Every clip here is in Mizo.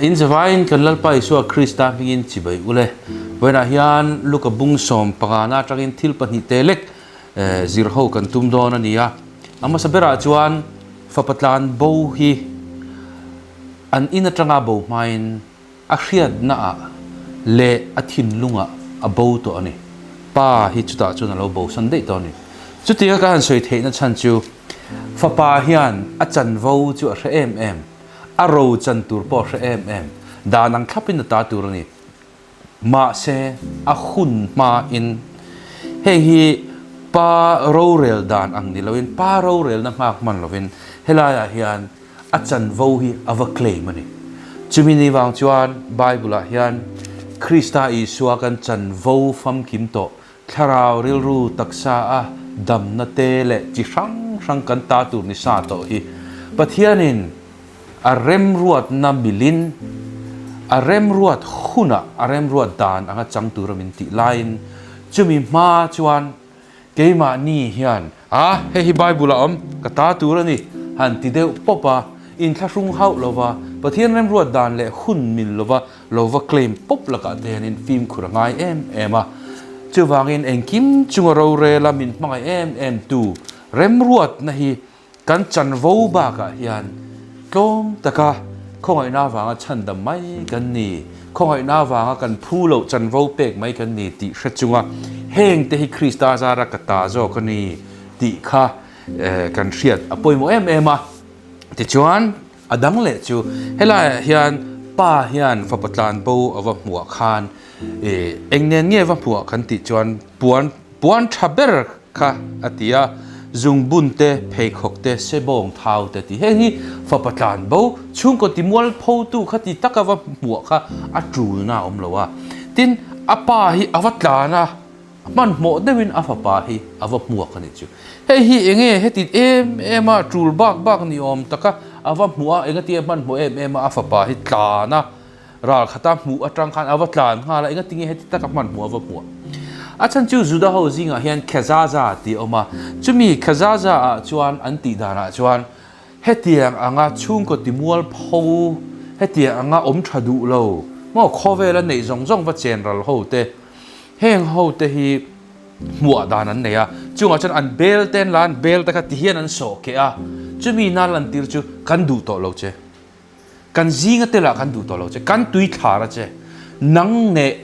In zavaiin kan Lalpa Isua Krista hmingin chibai ule. Vawiinah hian Luka bung 15na atangin thil pahnih te lek zir ho kan tum dawn a ni a. A hmasa berah chuan fapa tlan bo hi an in atanga bo hmain A hriatnaah leh a thinlungah a bo tawh a ni. Pa hi chutah chuan a lo bosan daih tawh a ni. Chutia ka han sawi theihna chhan chu fapa hian a chanvo chu a hre em em, a ro chan tur pawh a hre em em, dan ang thlapin a ta tur a ni. Mahse, a hun hmain heng hi pa rorel dan ang ni loin, pa rorelna nghak hman lovin helaiah hian a chanvo hi a va claim a ni. Chumi ni vang chuan Bible-ah hian Krista Isua kan chanvo famkim tawh, thlarau rilru taksa a damna te leh chi hrang hrang kan ta tur ni sa tawh hi Pathianin a remruatna milin a remruat hunah a remruat dan anga chang tura min tih laiin chumi hma chuan Keimahni hian, A, hei hi Bible a awm, ka ta tur a ni, han ti deuh pawp a, inthlahrung hauh lova, Pathian remruat dan leh hun mil lova lo va claim pawp lakah te hianin fimkhur a ngai em em a. Chuvangin engkim chunga rorela min hmangaih em em tu remruatna hi Kan chanvo bakah hian tlawm taka khawngaihna avanga chhandam mai kan ni, khawngaihna avanga kan phu loh chanvo pek mai kan ni tih hre chunga heng te hi Krista zara ka ta zawk a ni tih kha kan hriat a pawimawh em em a. Tichuan a dang leh chu helaiah hian pa hian fapa tlanbo a va hmuah khan eng nen nge va hmuah kan tih chuan puan puan tha ber Kha a ti a, zungbun te, pheikhawk te, sebawng thau te ti. Heng hi fapa tlan bo, chhungkaw ti mual pho tu kha ti taka va hmuah kha a tulna a awm lo a. Tin, a pa hi a va tlan a, hmanhmawh deuhin a fapa hi a va hmuak a nih chu. Hei hi enge heti em em a tul bak bak ni awm taka a va hmuh a, engatinge hmanhmawh em em a a fapa hi tlan a. Ral khata hmuh atang khan a va tlan nghal a, engatinge heti taka hmanhmawh a va hmuah? A chhan chu Juda ho zingah hian Khezaza tih a awm a, chumi Khezaza ah chuan an tih danah chuan hetiang anga chhungkaw timual pho, hetiang anga awm tha duh lo maw khawvela neih zawng zawng va chen ral ho te, heng ho te hi hmuah dan an nei a, chungah chuan an bel te an la a, an bel te kha ti hian an sawh keh a, chumi nan lantir chu kan duh tawh lo che. Kan zinga telah kan duh tawh lo che, kan tui thlar a che, nang neh,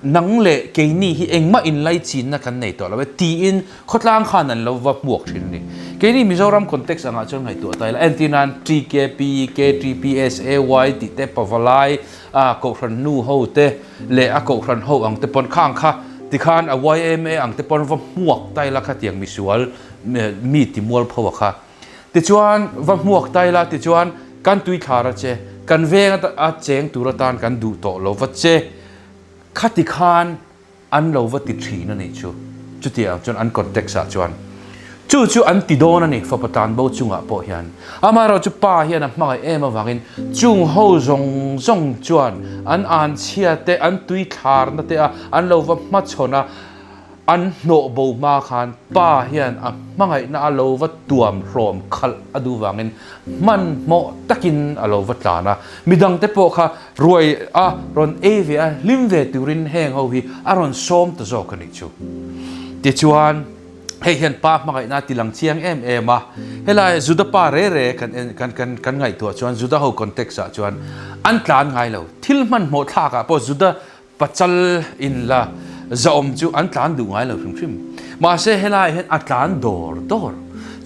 nang leh keini hi engmah inlaichinna kan nei tawh lo e tiin khawtlang khan an lo va hmuak thin a ni. Keini Mizoram context angah chuan ngaihtuah ta ila, entir nan TKP, KTP, SAY tih te, Pavalai, a Kohhran nu ho te leh a Kohhran ho ang te pawn khang kha tikhan a yma ang te pawn va hmuak ta ila khatiang misual mi ti mualpho a kha. Tichuan, va hmuak ta ila, tichuan, kan tui thlar a che, kan veng a cheng tur atan kan duh tawh lo va che, khati khan an lo va ti thin a nih chu. Chutiang chuan an context ah chuan chu chu an ti dawn a ni, fapa tlanbo chungah pawh hian. Amaherawhchu pa hian a hmangaih em avangin chung ho zawng zawng chuan an anchhia te, an tui thlarna te a an lo va hmachhawn a, An hnawh bo hma khan pa hian a hmangaihna a lo va tuam hlawm khalh a duh vangin hmanhmawh takin a lo va tlan a. Midangte pawh kha ruai a rawn ei ve a, hlim ve turin heng ho hi a rawn sawm ta zawk a nih chu. Tichuan, hei hian pa hmangaihna a ti lang chiang em em a. Helai Juda pa re re kan en kan kan kan ngaihtuah chuan Juda ho context ah chuan an tlan ngai lo. Thil hmanhmawh thlakah pawh Juda Pachal in la zaawm chu an tlan duh ngai lo hrim hrim. Mahse helai hian a tlan dawr dawr.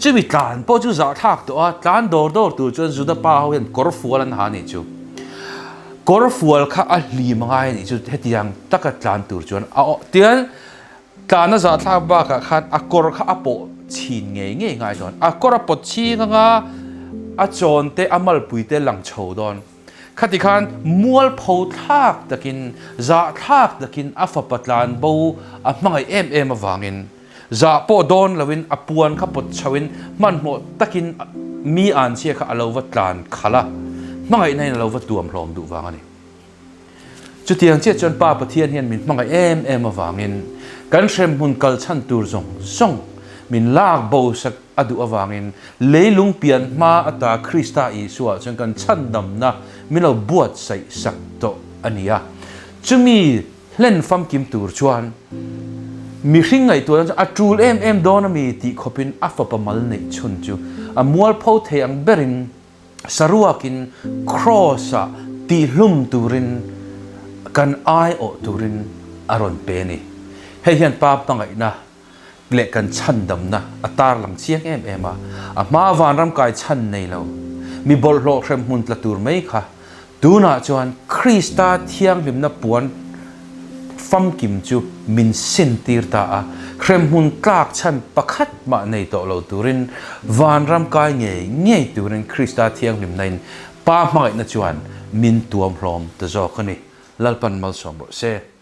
Chumi tlan pawh chu zahthlak tawh a, tlan dawr dawr tur chuan Juda pa ho hian kawr fual an ha nih chu. Kawr fual kha a hlim ngai nih chu hetiang taka tlan tur chuan a aw tian tlan a zahthlak bakah khan a kawr kha a pawh chhin ngei ngei ngai dawn. A kawr a pawt chhing anga a chawn te a malpui te lang chho dawn. Khati khan mualpho thlak takin, zahthlak takin a fapa tlan bo a hmangaih em em avangin zah pawh dawn loin a puan kha pawt chhoin hmanhmawh takin mi anchhia kha a lo va tlan khalh a, hmangaihna in a lo va tuam hlawm duh vang a ni. Chutiang chiah chuan Pa Pathian hian min hmangaih em em avangin kan hremhmun kal chhan tur zawng zawng min lak bo sak a duh avangin leilung pian hma ata Krista Isua chuan kan chhandamna min lo buatsaih sak tawh a ni a. Chumi hlen famkim tur chuan mihring ngaihtuahna chu a tul em em dawn a mi tih khawpin a fapa mal neih chhun chu a mualpho thei ang berin saruakin Kraws-ah tihlum turin kan aiawh turin a rawn pe a ni. Hei hian Pa hmangaihna leh kan chhandamna a tarlang chiang em em a, a hma vanram kai chhan nei lo, mi bawlhhlawh hrem hmun tla tur mai kha tunah chuan Krista thianghlimna puan famkim chu min sintir ta a, hremhmun tlak chhan pakhat mah nei tawh lo turin vanram kai ngei ngei turin Krista thianghlimna in Pa hmangaihna chuan min tuam hlawm ta zawk a ni. Lalpan malsawm rawh se.